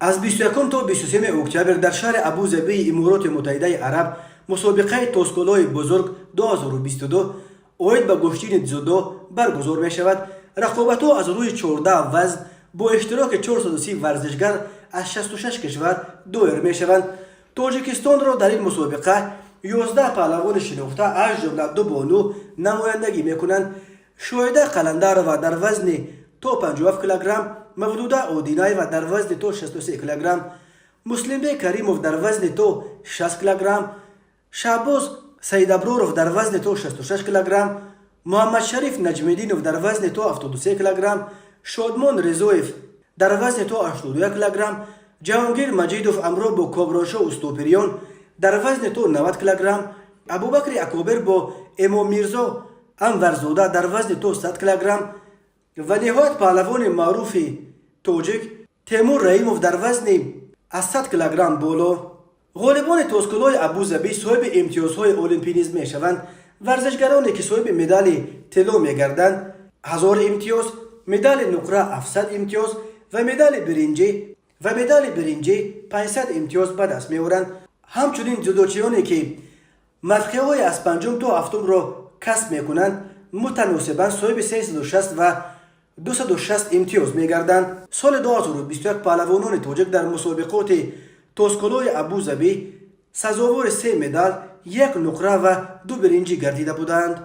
Аз 21 то 23 октябр дар шаҳри Абузабии Имороти Муттаҳидаи Араб мусобиқаи Тоскӯлои бузург 2022 оид ба гӯштини дзюдо баргузор мешавад. Рақобатҳо аз рӯи 14 вазн бо иштироки 430 варзишгар аз 66 кишвар доир мешаванд. Тоҷикистонро дар ин мусобиқа 11 паҳлавони шинохта, аз ҷумла ду бону, намояндагӣ мекунанд: Шоҳида Қаландарова дар вазни то 57 килограмм, Мавлуда Одинаева дар вазни то 63 килограмм, Муслимбек Каримов дар вазни то 60 килограмм, Шаҳбоз Саидаброров дар вазни то 66 килограмм, Муҳаммадшариф Наҷмиддинов дар вазни то 73 килограмм, Шодмон Ризоев дар вазни то 81 килограмм, Ҷаҳонгир Маҷидов ҳамроҳ бо Коброншо Устопириён дар вазни то 90 килограмм, Абубакри Акобир бо Эмомирзо Анварзода дар вазни то 100 килограмм ва ниҳоят паҳлавони маъруфи тоҷик Темур Раимов дар вазни аз 100 килограмм боло. Ғолибони Тоскӯлои Абузабӣ соҳиби имтиёзҳои олимпӣ низ мешаванд. Варзишгароне, ки соҳиби медали тилло мегарданд, 1000 имтиёз, медали нуқра 700 имтиёз ва медали биринҷӣ 500 имтиёз ба даст меоранд. Ҳамчунин дзюдочиёне, ки мавқеъҳои аз панҷум то ҳафтумро касб мекунанд, мутаносибан соҳиби 360 ва 260 имтиёз мегарданд. Соли 2021 паҳлавонони тоҷик дар мусобиқоти Тоскӯлои Абузабӣ сазовори се медал, як нуқра ва ду биринҷӣ гардида буданд.